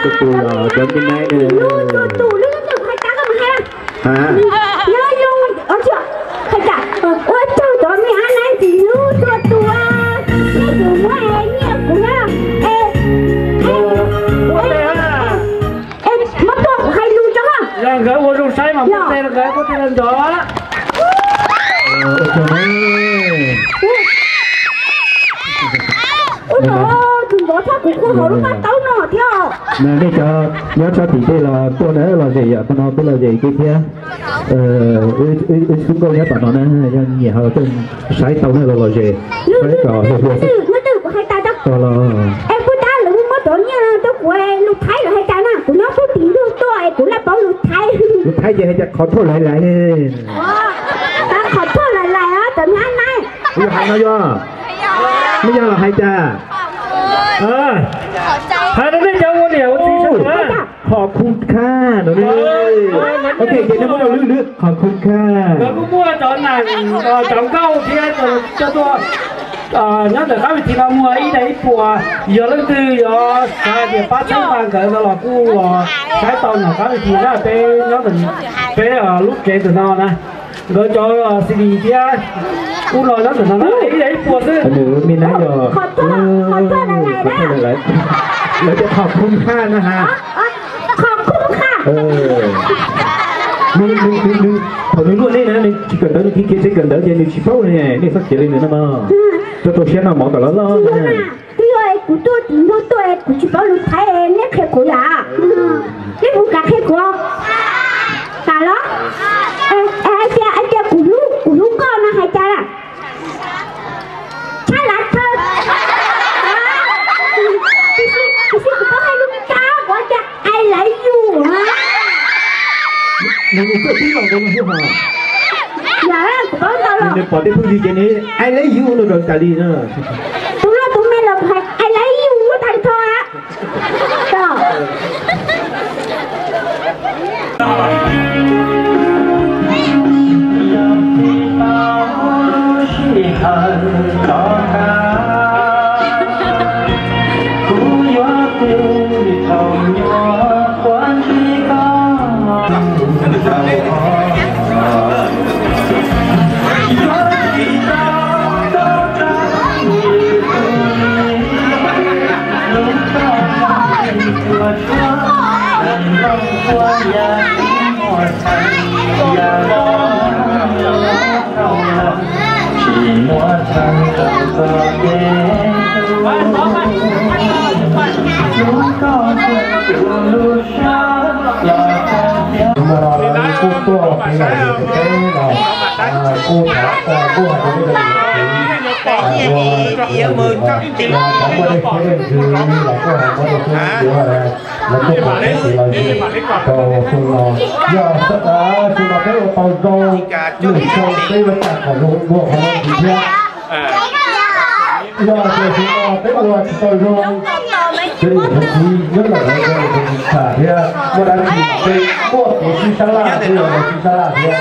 Tus tus cov me nais tus tus lub tus hais tas koj mus hais. Nyob zoo, hais cas ua tsaug cov me ab nais ntxim hlub txhua tus, nej tus muab nyiaj kuv na. Es, es, es, muab tuaj kuv hais lus tso. Yog nkawd ua zoo saib mas muab tes nkawd kuj tig los nrov. Ua no, tus nrov tshaj kuv kua hauv lub paj taub no thiab. Nej cov nyob sab tim tej los tuaj na, los zes yom, qhov no peb los zes kiag thiab. Wb xub nkauj nyob tom no na, yog nyiam ho tuaj saib tau na los los zes, saib kom hluas hluas xwb. Tos los. Es puag ta lawv muab cov nyiaj rau kuv lus Thaib lawv hais cas na, kuv nyob sab tim ntug tuaj es kuv laj paub lus Thaib. Lus Thaib ces hais tias qhov thuaj lais lais. Qhov thuaj lais lais os cov me ab nais. Yog hais no yog, nej yog los hais cas? Hais rau nej cov ua niam ua txiv sawv daws. Qhov khub khaj no. Ok, ces nej muab rau lwm lwm qhov khub khaj. Nkawd kuj muaj cov nas, cov nkauj thiab cov tuaj nyob ntawm qab vis thi no muaj ib daim ib puas. Yog leej twg yuav xav tias pab txhawb nqa nkawd no los kuj los saib tau ntawm qab vis thi na, peb nyob peb lub tsev ntawm no na. Nkawd cov C D thiab kuj los nyob ntawm no na, ib daim ib puas xwb. Nws me nab yog qhov thuaj lais lais. Lawv tias qhov khub khaj na ha. Qhov khub khaj. Nws, nws, nws, thaum nws luaj nej na, nws tsis kawm ntawv, nws khiav khiav tsev kawm ntawv ces nws tsis paub ne, nej txhob khiav li nws no mas. Rau tau siab noj mov kom loj loj na. Twb yog kuv tuaj tim no tuaj kuv tsis paub lus Thaib, neb qhia kuv yom? Neb puas kam qhia kuv? Kam los? Hais tias, hais tias kuv hlub, kuv hlub koj no hais cas? Tshab lav thawj. Tiam sis kuv paub hais lus Kab, kuv hais tias I love you. Nws txawj tib los rau nws xwb hos. Yog kuv paub ntau los. Nws pom tej phooj ywg ces nws I love you no rau tas li na. Tus loj tus me los kuv hais I love you muab tag nrho. Hnub no lawv kuj tuaj peb los zes peb los, kuj thov, kuj hais rau nej cov niam txiv ua, cov muaj dej siab dej ntsws los kuj hais muaj dej siab ntsws, lawv kuj pom peb tsis los zes rau xyoo no. Yog xyoo no peb ua tau zoo, lwm xyoo peb yuav tag kom zoo dua qhov no ntxiv thiab. Yog tias xyoo no peb ua tsis tau zoo, ces niam txiv nyob ntawm no tsis tham thiab, muaj dab tsi peb muaj kev sib sab laj, peb yuav sib sab laj thiab.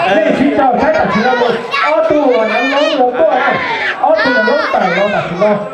Nej sib caug saib tam sim no mus, ob tug uas nav loob los tuaj, ob tug nav loob tawm los tam sim no mas kuj zoo.